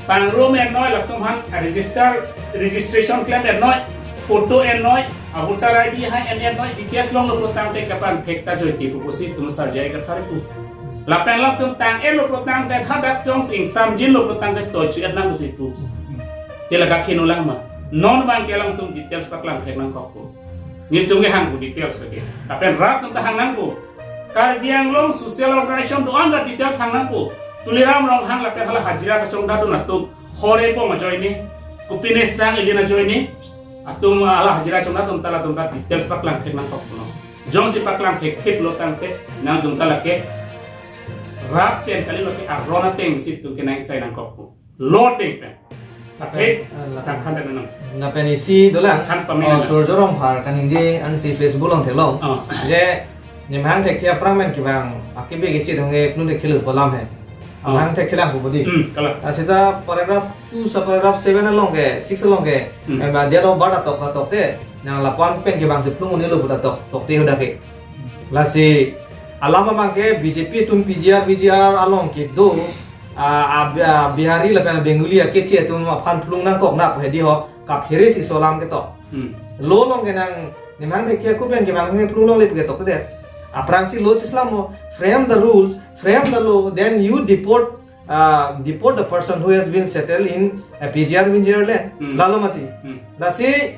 Pangrum ennoi, latum aphan register, registration klem ennoi, photo ennoi, a voter I D hai en ennoi, details longlo pulo tangte kapan thek ta joiti pu pusi itum sar J I Kathar pu. Lapen latum tang-etlo pulo tangte hadak jongsi ingsamjinlo pulo tangte toi chu-et nang pusi pu. Te la kakheno lang ma. Non abang ke alangtum details paklang thek nangkokpo. Nelitum kehang pu details lake. Lapen rat atum ta hang nangpo. Karbi Anglong social organization do-an ta details hang nangpo. Tuliram Ronghang lapen hala hajira kachongdat dun atum, hore bom ajoine, kopine sang ili ajoine, atum hala hajira chongdat atum ta latum ta details paklang thek nangkok punon. Jongsi paklang thekthe pulo tangte, nangtum ta lake rat pen kali, lake aron atengsi itum ke nangsai nangkokpo. Lo ateng pen. Athe, ah, la- tangthan pen nang. Lapen isi dolang. Than pame Oh, nang. Surjya Rongphar kaningje ansi Facebook along theklong. Oh. Je, nemhang thekthe aphrang pen kevang, akebe keche thangke plung thekthelo pu alam he. Oh. Nemhang thekthe lang pu bodi. Hmm, kalang. Ah, seta paragraph two sa paragraph seven along ke, six along ke, Hmm. em, ah, date of birth atok, atok te, nang lapu-an pen kevangsi plung un-elo pu ta tok, tokte hadak ke. Lasi, alam abang ke B J P atum P G R, V G R along kedo, ah, ah, Bi-, ah, Bihari lapen Bengali akeche atum aphan plung nangkok nap hedi ho, kaphere si laso alam ketok. Hmm. Lo along ke nang, nemhang thekthe ako pen kevang ke plung longle pu ketok te. Aphrangsi lo chislam ho, frame the rules, frame the law, then you deport, uh, deport the person who has been settled in a P G R, V G R land. Hmm. Lalo mati. Hmm. Lasi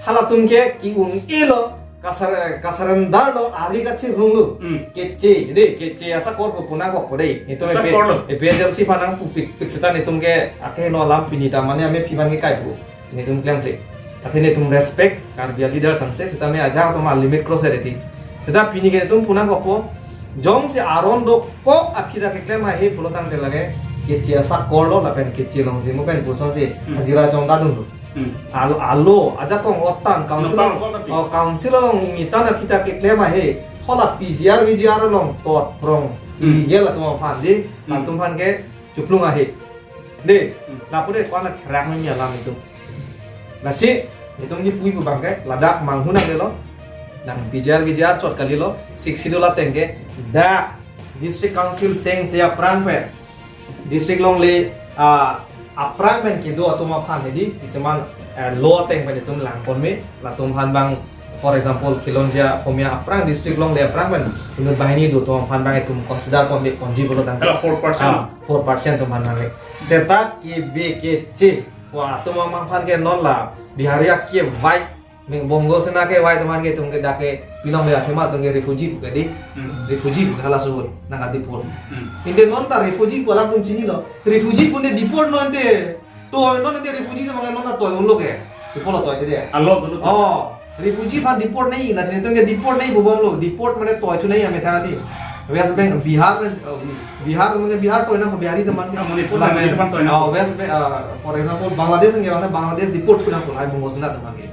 halatum ke ke-un-elo, kasar-, kasurrender lo, ari kachirung lo. Hmm. Keche, de, keche asakor pu nangkokpo de. Itum Asakor lo. A P H L C aphan nangpu pik, pik seta nelitum ke akeheno alam pini ta mane amephi abang ke kai pu. Nelitum klemkle. Athe nelitum respect Karbi a leader sangse, seta me ajak atum a limit cross ere ti. Seta pini ke nelitum pu nangkokpo, jongsi aron dokok aphi ta keklem ahe pulo tangte lake keche asakor lo lapen keche alongsi mo pen pusonsi Hmm. hajira chongdat dun lo. Hmm. Alo, alo, ajakong otan council Nopang along, kok tapi. Oh, council along ingitan aphi ta keklem ahe. Hala P G R, V G R along tot prong Hmm. illegal atum aphan di, Hmm. atum aphan ke chuplung ahe. De, Hmm. lapu de ko-an therak nangji alam itum. Lasi, itum ni pui pu abang ke, ladak manghun nanglelo. Nang P G R, V G R chot kalilo, Sixth Schedule ateng ke, dak District Council seng se aphrang pen, district longle, ah, aphrang pen kedo atum aphan hedi, isi man, eh, law ateng pen itum langpon me, latum aphan abang, for example, Khilonjia, Phomia aphrang district longle aphrang pen, inut banghini do atum aphan abang itum consider ponpe ponji pulo tangte. Hala four percent. Ah, four percent atum aphan nangle. Seta kebe keche, wa atum aphan ke non la, Bihari akevai, Bongo Sena kevai atum aphan ke itum ke dak ke, pilong le athema atum ke refugee pu ke di, Hmm. refugee pu ke hala suhut, nangka deport. Hmm. Ante non ta refugee pu alam itum chinilo, refugee pu ne deport non te, To, non ante refugee si abang non ta toi unlo ke. Ipo lo toi te dia. Alo dulu to. Oh, refugee aphan deport nangji, lasi nelitum ke deport nangji pu bomlo. Deport mane toi thu nangji amethang ati. West Bank, Bihar mane, oh, Bihar mane Bihar toi nangpo, Bihari atum aphan. Na, Manipur Lapen, mane deport toi nangpo. Oh, West Bank, ah, for example, Bangladesh nge, Bangladesh deport thu nangpo, lahai Bongo Sena atum aphan ke.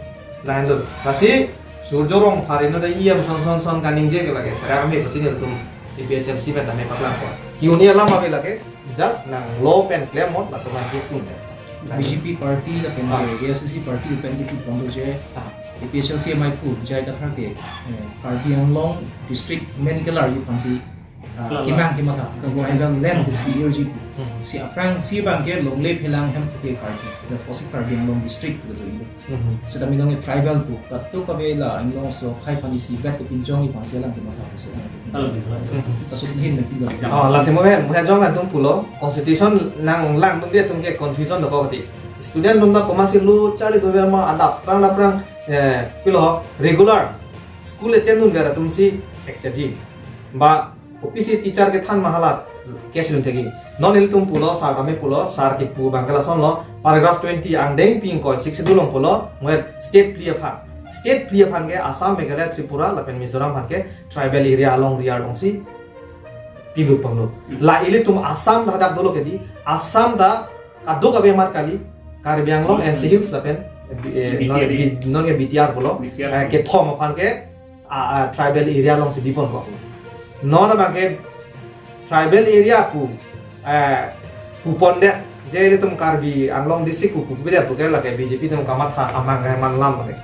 Lahenlo. Lasi, Surjya Rongphar inut E M son son son kaningje ke lake. Tera kami pasi nelitum A P H L C pen tame paklangpo. Ke-un-e alam ave lake. Just nang law pen klemnon, latum aphan ke-un. B J P party lapen Ah. A S D C party pen kipi pon doji Ah. A P H L C M I pu J I Kathar ke, eh, Karbi Anglong district main kelar yu aphansi, ah, Lala. Kemang kematha, Hmm. tribal land pusi ir ji pu. Hmm. Si aphrangsi abang ke longle phelang hem puke Karbi, lapusi Karbi Anglong district pu do indo. Hmm. Seta mi nong tribal pu, kadokave la Anglong so khai aphan isi gat kepinchong iphansi alang kematha pusi. Halo, halo. Kaso hin na pilo. Oh, lasi mo hen, mo hen jong atum pulo, constitution nanglang atum dia atum ke confusion dokok mati. Student atum ta komatsi lo charli do ma adap, aphrang aphrang, eh, pilo, regular school attend dunver atumsi hek chaji. Ba office teacher kethan ma hala case dun thekji. Non ilitum pulo, sar kami pulo, sar kipu abang ke lasonlo, paragraph twenty angdeng pi ingkoi, Sixth Schedule along pulo, mo state phli aphan. State phli aphan ke Assam, Meghalaya, Tripura, lapen Mizoram aphan ke tribal area along ri arlongsi pilut panglo. Hmm. La ilitum Assam ta hadak dolo ke di, Assam ta kadokave amat kali, Karbi Anglong, Hmm. N C Hills lapen, eh, B T R. Non, B T R. Non ke B T R pulo. B T R. Eh, kethom aphan ke, ah, ah, tribal area alongsi dipon ko. Non abang ke tribal area pu, eh, pupon det, je ilitum Karbi Anglong district pu, pu det puke lake B J P atum kamatha amang ke manlam ke.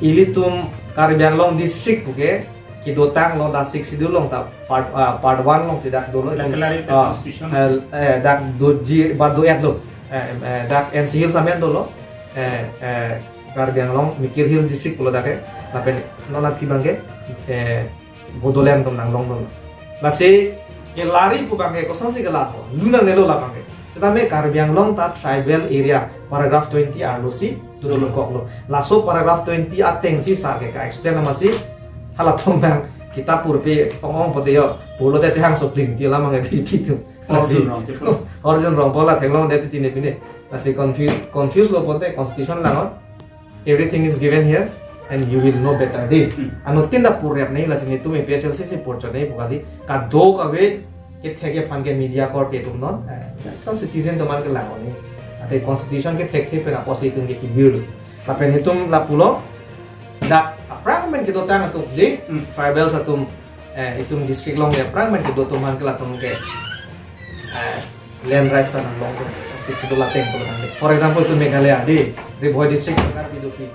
Ilitum Karbi Anglong district puke kedotanglo dak Sixth Schedule along ta part, ah, part one alongsi dak dolo. Dak kelari ta Ah, constitution. Eh, eh, dak doji ba do-et lo. Eh, eh, dak N C Hills amen dolo. Eh, eh, Karbi Anglong Mikir Hills district pulo dak ke. Lapen non aphi abang ke, eh, Bodoland atum nanglong dolo. Lasi kelari pu abang ke kosonsi kelar ho. Lunang nelo la abang ke. Setame Karbi Anglong ta tribal area paragraph twenty arlosi dolo, dokoklo. Laso paragraph twenty atengsi sar ke ka-explain amatsi halatum abang kitab purpi ong-ong pote yo, pulote tehang sopling ti alam abang ke B J P atum. Lasi Arjun Rongpo. Arjun Rongpo la theklong det tine pine. Lasi confu-, confuse lo pote constitution langot. Everything is given here and you will know better, dei. Hmm. Anuttin ta purap nai, lasi netum A P H L C si purchot nai pu kali. Kadokave kethek aphan ke media korte atum non. Eh, itum citizen atum aphan ke lang oni. Ante constitution kethek the pen apotsi itum ke kibir. Lapen itum lapulo, dak aphrang amen kedotang atum, dei, Hmm. tribals atum, eh, itum district along ke aphrang amen kedo atum aphan ke latum ke, eh, land rights ta nanglong atum, Sixth Schedule ateng pulo tangte. For example, itum Meghalaya, dei, Ri Bhoi district Karbi dopi.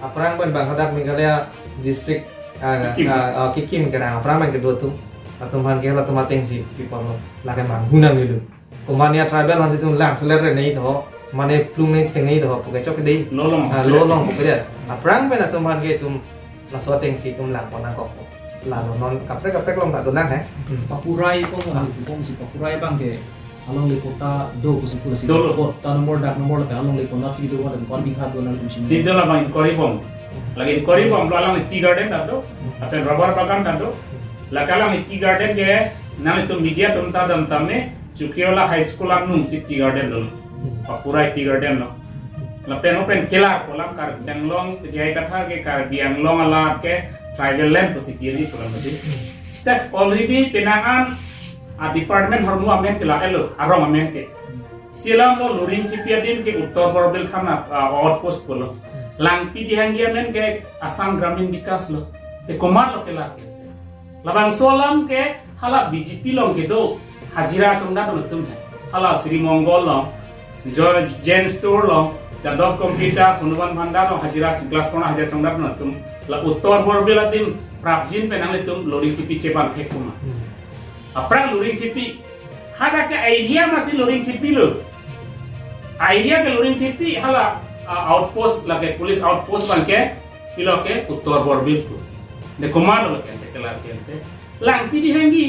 Aphrang amen bang hadak Meghalaya district, ah, Kikim. Ah, ah, Kikim kerang, aphrang amen kedo atum, latum aphan ke latum atengsi pipon lo, lake manghunang dulu. Komat ne tribal aphansi itum lang selet re nai tho, mane plung nai theng nai tho, puke chok dei. Lo along. Ah, lo along puke dei. Aphrang amen latum aphan ke itum laso atengsi itum lang pon nangkok. Lalo non kaprek kaprek along ta donang he. Hmm. Papurai kong, ah, kongsi papurai abang ke alongle patta do pusi pulo si. Dolo. Patta nombor, dak nombor lapen alongle patta si do, lapen kon bikha do nang kunsi. Di do labang inquiry bom. Lake inquiry bom lo, alangli tea garden ta do. Lapen rubber bagan ta do. Lake alangli tea garden ke nanglitum media atum ta dam tame, Chukiola High School anung si tea garden lo. Papurai tea garden lo. Lapen open kelar pu alam Karbi Anglong, J I Kathar ke Karbi Anglong alam ke tribal land pusi kiri pu alam tadi. Step already penang an a department ahormu amen kelar-etlo, arong amen ke. Si alam lo Luringthepi adim ke Uttor Borbil Thana, ah, outpost pulo. Langpi Dihanggi amen ke Assam Gramin Vikas lo. Te komat lo kelar ke. Labangso alam ke hala B J P along kedo hajira chongdat atum he. Hala Sri Mongol along, Jo-, Jain Store along, Jadov Computer, Hanuman Bhandar along hajira, glass corner hajira chongdat atum. La Uttor Borbil adim prapjin pen nanglitum Luringthepi cheban thek kuma. Hmm. Aphrang Luringthepi. Hadak ke area amatsi Luringthepi lo. Area ke Luringthepi hala, ah, outpost lake police outpost abang ke pilo ke Uttor Borbil pu. Ne komat lo ke, ne kelar ke ante. Langpi Dihanggi.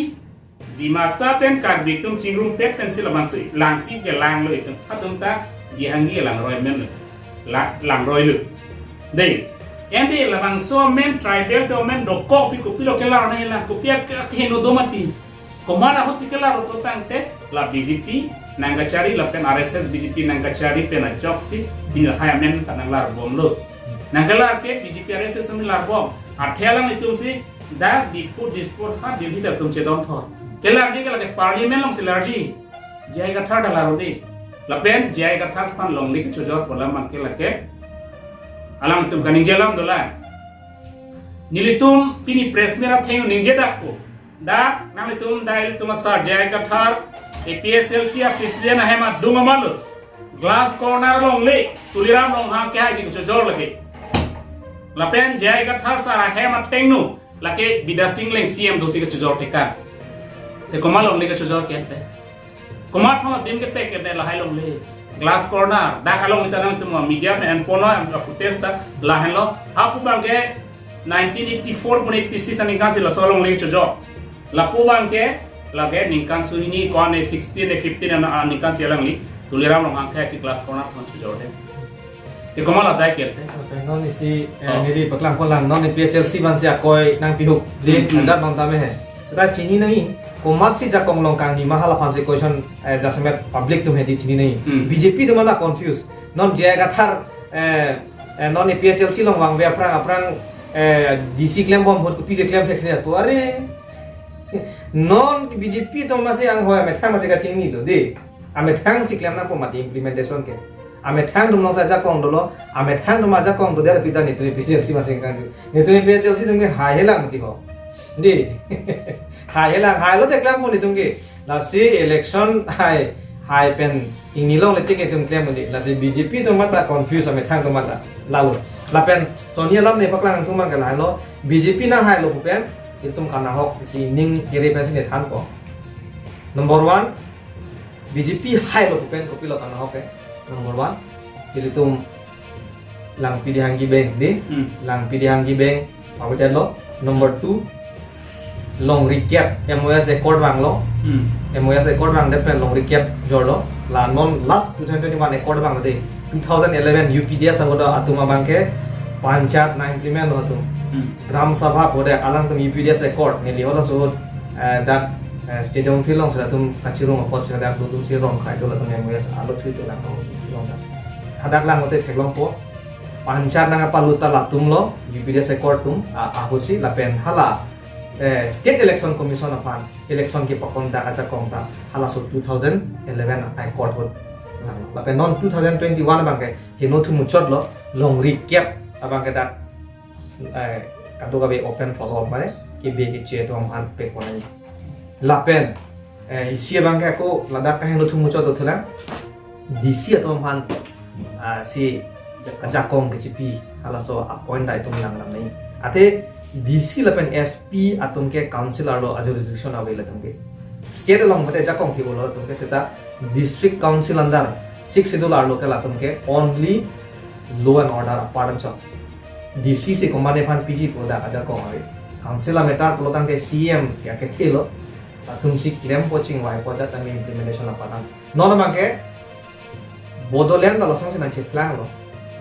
Dimasa pen Karbi atum chingrumpet pensi labangso Langpi ke lang lo itum. Atum ta Dihanggi langroi amen lo. La-, langroi lo. Dei. Ante labangso amen tribal atum amen dokok pi kopilo kelar nanglang, kopi ak-, akheno do mati. Komat ahutsi kelar pulo tangte la B J P nangkachari lapen R S S B J P nangkachari pen ajoksi pini lahai amen ta nanglar bomlo. Nangkelar ke B J P R S S nanglar bom. Athe alanglitum si dak Diphu Dispur ha Delhi ta atum chedon thor. Kelarji ke lake parliament alongsi larji. J I Kathar ta laro dei. Lapen J I Kathar aphan longle kechojor pu alam abang ke lake alangtum kaningje alam dolang. Nelitum pini press meet atheng ningje dak pu. Dak nanglitum, dak ilitum asar J I Kathar, A P H L C a president ahem adung amat lo. Glass Corner alongle Tuliram Ronghang kehai si kachojor lake. Lapen J I Kathar sar ahem athengno lake Bidya Sing Engleng C M dosi kachojor thekang. Te komat alongle kachojor kente? Komat aphan adim kepack kente lahai alongle? Glass Corner dak alongle ta nangtum media pen enponlo, footage ta lahenlo. Hapu abangke nineteen eighty-four pun eighty-six aningkan si laso alongle chojor. Lapu abangke lake ningkan suri ni ko-an, sixteen, fifteen an, aningkan si alangli Tuliram Ronghang kehai si Glass Corner aphan chojorde. Te komat adai kente? Lapen non isi, eh, Oh. neli paklang pon lang, non A P H L C aphan si akoi nangpihuk. Di, Hmm, hmm. ajat non tame he. Seta chini nangji, komatsi ajakong along kangni ma hala aphan si question, eh, jasemet public atum he di chini nangji. Hmm. B J P atum mane confuse. Non J I Kathar, eh, eh, non A P H L C along vangve aphrang aphrang, eh, D C klembom ahut kopisi klem thekthepo, are. Non B J P atum masi anghoi amethang masi kachinilo di. Amethang si klem nangpo mati implementation ke. Amethang atum alongsi ajakong dolo, amethang atum ajakong do der pita netum A P H L C masi kangni. Netum A P H L C atum ke haihelang mati ho. Di. Haihelang, hailo te klempo netum ke. Lasi election hai, hai pen ingni alongle tik netum klem mati. Lasi B J P atum mata confuse, amethang atum mata. Lalu. Lapen soni alam ne paklang atum abangke lahelo, B J P nanghailo pu pen, itum kanahok si ning kere pensi nethanpo. Number one, B J P hailo pu pen kopilo kanahok ke? Number one, ilitum Langpidihanggi Bank di, Hmm. Langpidihanggi Bank pavedetlo. Number two, longri kep M O S accord vanglo. Hmm. M O S accord vangdet pen longri kep jorlo. La non last two thousand twenty-one accord vangde, two thousand eleven U P D S angodo atum abangke panchayat nang-implement lo atum. Hmm. Gram Sabha pode alangtum U P D S accord neli halaso, eh, dak, eh, stadium field alongsi latum kachirung apotsi dak atum si rong khai do, latum M O S alo thui do lang rong dak. Hadak lang ote theklongpo. Panchayat nangpalut ta latumlo, U P D S accord atum, a, ahutsi lapen hala, eh, State Election Commission aphan election kepakondak ajakong ta halaso two thousand eleven accord ahut lang. Lapen non two thousand twenty-one abangke heno thumuchotlo, longri kep abangke dak, eh, kadokave open forum mane kebe keche atum aphan pekon. Lapen, eh, isi abangke ako ladak kaheno thumuchot dothulang, D C atum aphan, ah, si ajakong kechipi halaso appoint dai atum lang lang nangji. Ate D C lapen S P atum ke council arlo ajurisdiction ave latum ke. State along mate ajakong kebolo latum ke, seta District Council under Sixth Schedule arlo ke latum ke only law and order apart anchot. D C si komatne aphan piji pu dak ajakong ave. Council a-matter pulotangte C M ke akethelo. Latum si klempo, chingvaipo, ajat tame implementation apatang. Non abangke Bodoland ta lasonsi nangcheplanglo.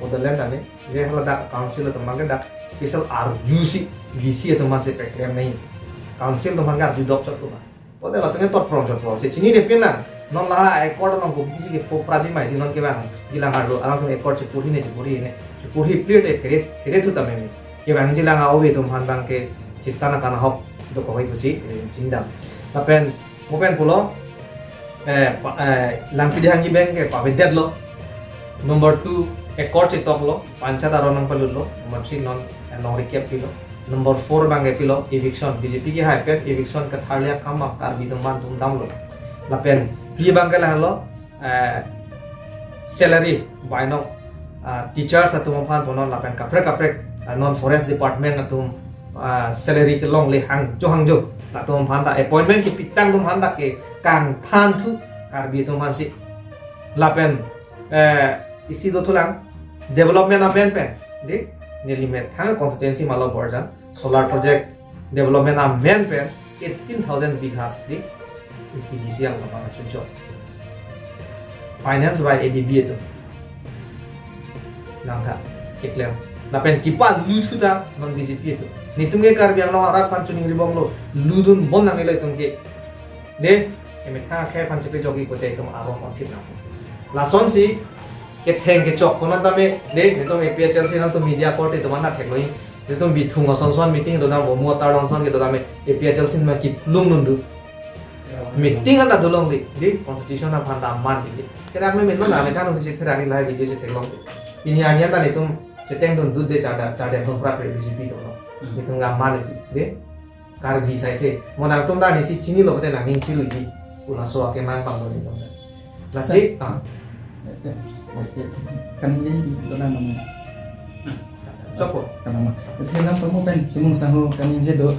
Bodoland tame, je hala dak council atum abangke dak special arjusi D C atum aphansi peklem nangji. Council atum abangke arju dokchot kuma. Bodoland latum ke tot prong chot prong. Che chinine pinlang. Non la accord along kopisi kepo praji mai di, non kevangji lang arlo, alangtum accord chepurhi ne, chepurhi ne, chepurhi plir te phere, phere thu tame me. Kevangji lang a-ove atum aphan abangke thitana kanahok dokok hai pusi, eh, chingdam. Lapen mo pen pulo, eh, pa-, eh, Langpidihanggi Bank ke pavedetlo. Number two, accord chetoklo, panchayat aron nangpalutlo. Number three, non, eh, longri kep pilo. Number four abangke pilo, eviction. B J P kehai pen eviction katharli akam Karbi atum aphan atum damlo. Lapen phli abangke lahelo, eh, salary bainong, ah, teachers atum aphan punon lapen kaprek kaprek, ah, non forest department atum, ah, salary kelongle hangjo hangjo, latum aphan ta appointment kepitang atum aphan ta ke kangthan thu Karbi atum aphansi. Lapen, eh, isi dothulang, development amen pen di, neli methang constituency Malabborjan solar project development amen pen eighteen thousand bighas di U P D C along abang chunchon. Finance by A D B atum. Nangtha keklem. Lapen kepalut thu ta non B J P atum. Netum ke Karbi Anglong arat aphan chuning ribomlo. Lutdun bom nangji latum ke. De, emethang akhei aphan chepejokji kote itum aron ongthip nang. Lasonsi ketheng kechok konon tame, de, netum A P H L C nangtum media korte atum anat theklongji. Netum Bithung ason son meeting dodam, Omu atar along son kedodam, A P H L C ma kiplung nundu. Meeting anta dolong di, di constitution aphan ta man di. Therak me min non ame kanung si therak ri lahai video si theklong. Pini arni anta netum cheteng dun dut de chada, chada dun prat pre B J P to no. Hmm. Netum ga man di, de. Karbi sai se. Mo nangtum ta nisi chinilo pute nangning chiruji. Puna so ake man pang dun netum. Lasi, ah. Kaningje dolang mane. Support. Kanama. Thelang pamu pen Timung Sangho kaningje do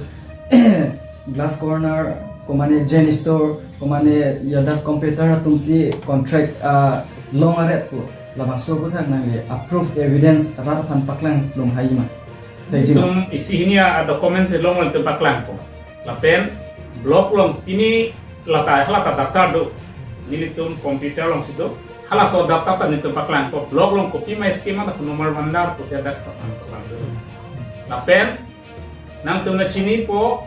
Glass Corner, komane Jen Store, komane Yadav Computer atumsi contract, ah, long aret pu. Labangso aputhak nangli a-proof, evidence rat aphan paklang lom hai ma? Theji ma? Itum isi hini a-documents along nelitum paklangpo. Lapen block along pini lata, halata data do. Nelitum computer alongsi do. Halaso data ta nelitum paklangpo. Block along kopima scheme anta, number one dar pusi data ta paklangpo. Lapen nangtum nangchinipo,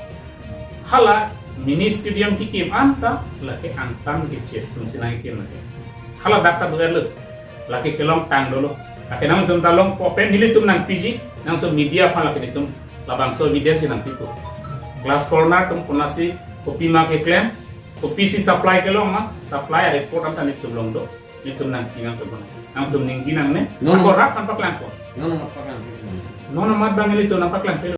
hala mini stadium kekim anta lake angtan ke chess atumsi nangkekim lake. Hala data do-etlo. Lake kelongtang dolo. Lake nangtum ta longpo pen nelitum nangpiji, nangtum media aphan lake nelitum labangso evidence nangpipo. Glass Corner atum konatsi kopima keklem, kopisi supply kelong ma, supply report anta nelitum along do. Nelitum nangpi nangtum aphan. Nangtum ningje nangne. No, no. Ako rat aphan paklangpo. No, no, paklangpo. No, no, mat bang nelitum nangpaklangpo.